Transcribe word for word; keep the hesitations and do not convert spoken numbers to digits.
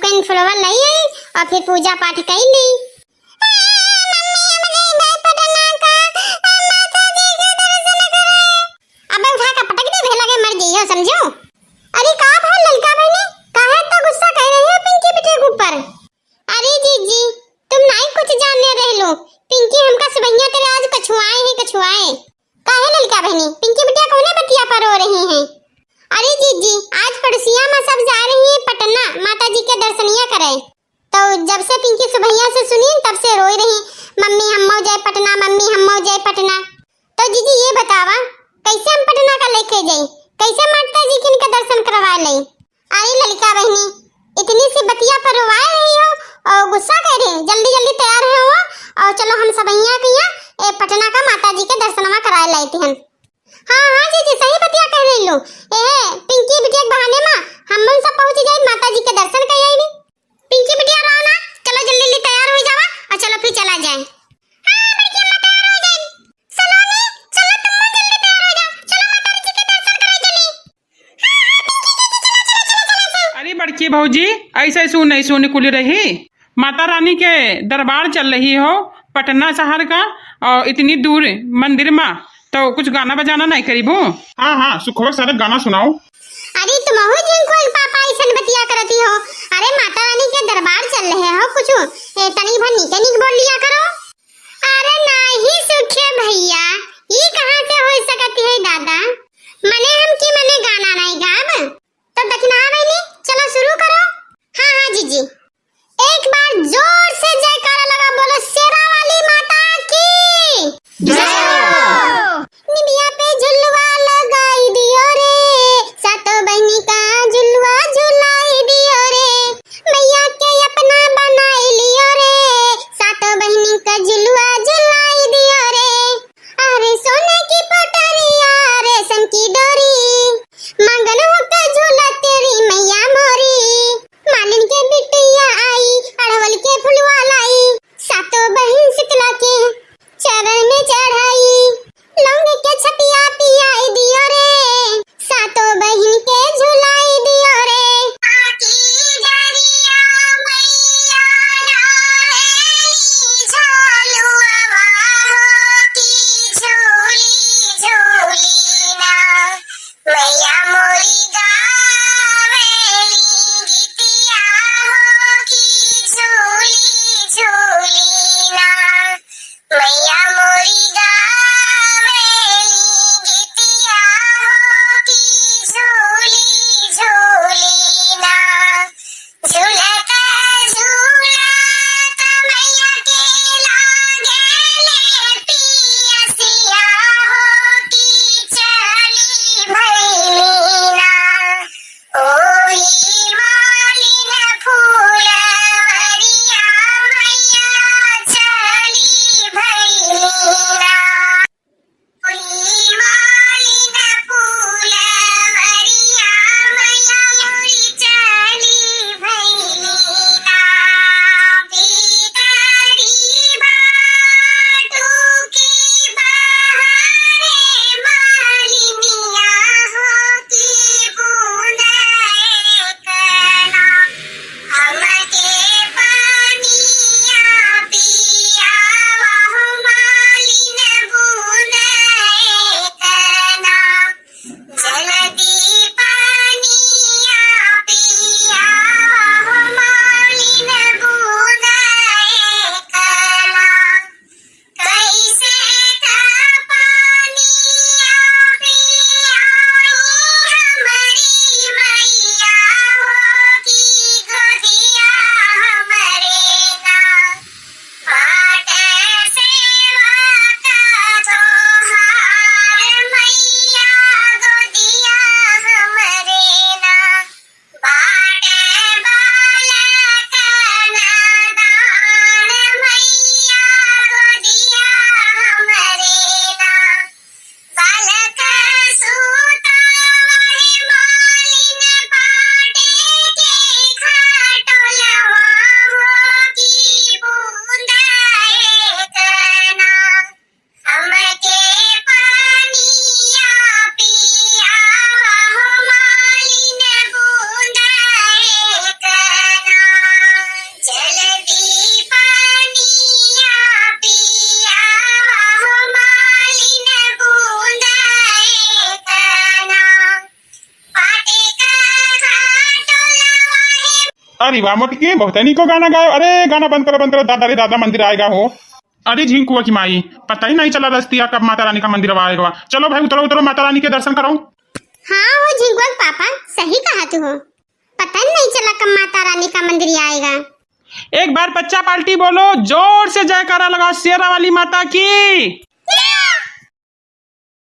फुलवा लई आई और फिर पूजा पाठ कई ली। मम्मी, हम जइबे पटना का, माता जी के दर्शन करे। अबे उठा के पटक दे, लगे मर जइहो, समझो। अरे का भइल ललका बहिनी, काहे इतना गुस्सा कर रही हो पिंकी बिटिया के ऊपर? अरे जीजी, तुम नाई कुछ जाने रहलो, पिंकी हमका सुबहिया तेरे आज कछुआए ही कछुआए। काहे ललका बहिनी, पिंकी बिटिया कौने बतिया पर रो रही हैं? अरे जीजी, आज पड़ोसिया में सब जा रही हैं पटना माता जी के दर्शनिया करे। तो जब से पिंकी सुबहिया से सुनी, तब से रोई रही, "मम्मी, हमहू जाए पटना, मम्मी, हमहू जाए पटना।" तो जीजी, ये बतावा, कैसे हम पटना का लेके जाई, कैसे माता जी के इनका दर्शन करवा ले? अरे ललका बहिनी, इतनी सी बतिया पर रोवाए रही हो और गुस्सा कर रही, जल्दी जल्दी तैयार हो और चलो हम सबहिया के यहाँ ए पटना का माता जी के दर्शनवा कराए लाए हन। हाँ हाँ जीजी, सही बतिया कह रही लो। ए पिंकी बिटिया के बहाने मा हम सब पहुँच जाए, माता जी के दर्शन कर आए। पिंकी बिटिया रहो ना, चलो जल्दी जल्दी तैयार हो जावा और चलो फिर चला जाए। हाँ, हाँ, बड़की अम्मा तैयार हो जाए। सलोनी, चलो तुम जल्दी तैयार हो जाओ, चलो माता जी के दर्शन कराए चली। हाँ, हाँ, पिंकी जीजी, चलो, चलो, चलो, चलो, चलो। अरे बड़की भौजी, ऐसे सुन, ऐसे सुन कुल रही, माता रानी के दरबार चल रही हो पटना शहर का, और इतनी दूर मंदिर मा, तो कुछ गाना बजाना नहीं करीबू? हाँ, हाँ, सुखवा सारा गाना सुनाओ। अरे तुमहू जिनको एक पापा ऐसन बतिया करती हो। अरे माता रानी के दरबार चल रहे हो, कुछ ए, तनी भर नीचे नीक बोल लिया करो। अरे नाही सुखे भैया, ई कहाँ से हो सकती है दादा? मने हम की मने गाना नहीं गाब। तो दखिनहा बहिनी, चलो शुरू करो। हाँ, हाँ, जीजी। एक बार जोर से जयकारा लगा बोलो, शेरा वाली माता की जय हो। निमिया पे झुलवा लगाई दियो रे, सातो बहिनी का झुलवा झुलाई दियो रे। मैया के अपना बनाई लियो रे, सातो बहिनी अरे वाह मोटकी, बहुत ही निको गाना गायो। अरे गाना बंद करो, बंद करो, दादा रे दादा मंदिर आएगा हो। अरे झिंकुआ की माई, पता ही नहीं चला रस्तिया कब माता रानी का मंदिर आएगा। चलो भाई उतरो, उतरो, माता रानी के दर्शन करो। हाँ हो झिंकुआ के पापा, सही कहा तू हो, पता ही नहीं चला कब माता रानी का मंदिर आएगा। एक बार बच्चा पार्टी बोलो, जोर से जयकारा लगा, शेरा वाली माता की।